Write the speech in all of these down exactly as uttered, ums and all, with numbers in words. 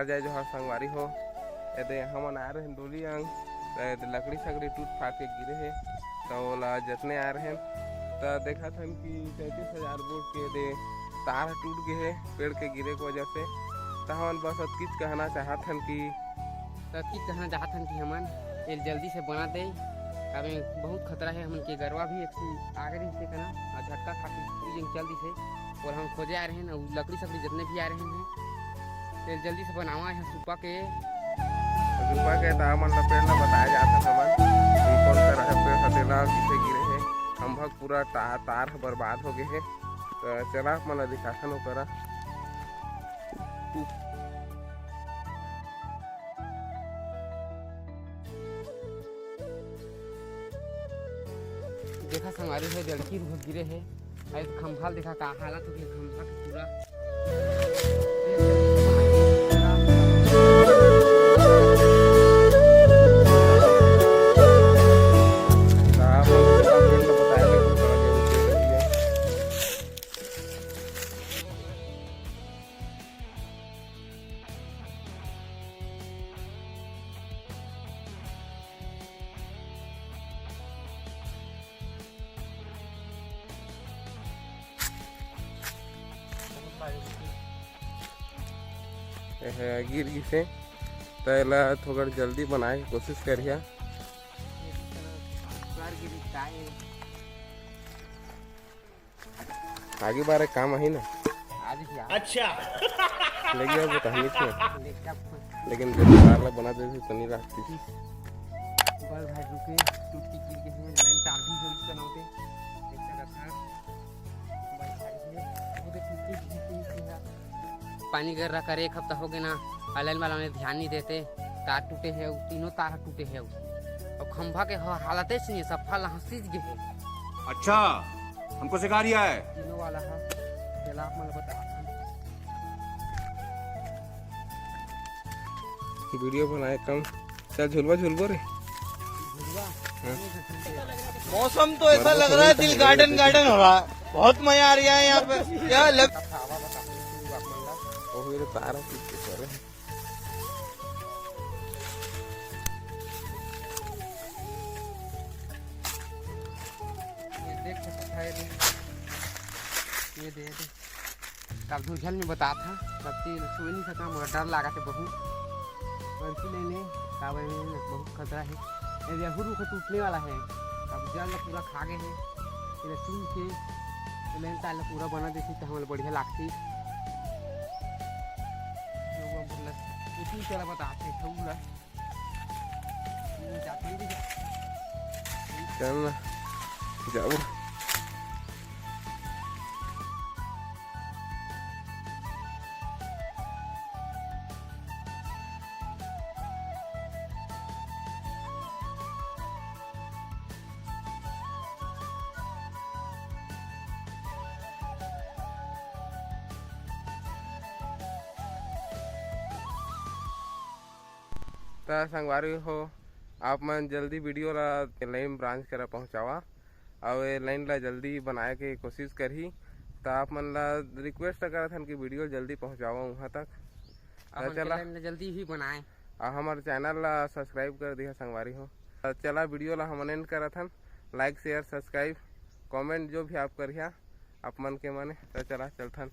जय जोहार संगवारी हो। एदे हमन आए रहेन डोली अंग, त एदे लकड़ी सकड़ी टूट फाट के गिरे हे, त ओला जतने आए रहेन, त देखत हन कि तैंतीस हजार बोर्ड के एदे तार ह टूट गे हे पेड़ के गिरे के वजह से। त हमन बस अतकीच कहना चाहत हन कि त अतकीच कहना चाहत हन कि हमन एल जल्दी से बना दे, काबर बहुत खतरा हे। हमन के गरवा भी एक ठो आगे रहिस हे कना, अउ झटका खा के पूरी जंग चल दिस हे। ओला हम खोजे आए रहेन, अउ लकड़ी सकड़ी जतने भी आए रहेन हे, तेल जल्दी से बनावा हे सुपा के। सुपा के त हमन ल पेड़ ल बताए जात हन हमन, कि कौन तरह के पेड़ ह, तेला कइसे गिरे हे। खंभा पूरा ता-, तार ह बर्बाद हो गे हे। त चला आप मन ल दिखाथन ओकरा। देखा संगवारी हो, जड़की रुख गिरे हे। अउ खंभा ल देखा का हालत हो गे, खंभा के पूरा। एहे, गिर गिसे, त एला थोकन जल्दी बनाए के कोशिश करिहा। आगे बार काम आही ना। आज ही आ। अच्छा। लेकिन अब तहनी थे। लेकिन जब तार ला बना देते तो नहीं लागती। बड़ भाई रुके, टूट के गिर गे हे, लाइन तार भी जरूर से नौते। देख सकत हन। बड़ भाई हे, वो देख टूट के गिर गे हे। पानी गिर रहा करे, एक हफ्ता हो गया ना, अउ लाइन वाला मन ध्यान नहीं देते। तार टूटे हे, अउ तीनों तार टूटे हे, अउ खंभा के ह-, हालत ऐसी नहीं, सफा लहसीज गे हे। अच्छा, हमको सिखा रिया है। तीनों वाला है, चला आप मन बता। वीडियो बनाए कम, चल झुलवा झुलबो रे। झुलवा? हाँ। मौसम तो ऐसा लग रहा है, दिल गार्डन गार्डन हो रहा है, बहुत मजा आ रहा है यहाँ पे। क्या लग ओहो, ये तो तारा पीछे करे। ये देख सकत हन, ये दे, ये दे, ये दे। तब धुरझल में बतात हन, तब ते सोए नहीं सकता, मोला डर लागत हे बहुत। बंसी ले ले, काबर ये बहुत खतरा हे। ये अहू रुख टूटने वाला हे, अब जल पूरा खा गए हे। एला चुन के, एला तार ला पूरा बना देती, तो हमला बढ़िया लागती। जो वो बोला, इतनी तरह बतात हे, ठहू ला। चल ना, जाबो। त संगवारी हो, आप मन जल्दी वीडियो ला लाइन ब्रांच करा पहुँचावा, अउ ये लाइन ला जल्दी बनाए के कोशिश करही। त आप मन ला रिक्वेस्ट करत हन कि वीडियो जल्दी पहुँचावा वहाँ तक। त हमन के चला। लाइन ला जल्दी ही बनाए। अउ हमर चैनल ला सब्सक्राइब कर दिहा संगवारी हो। त चला, वीडियो ला हमन एंड करत हन। लाइक, शेयर, सब्सक्राइब, कमेंट जो भी आप करिहा आप मन के माने। त चला, चलथन।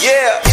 Yeah।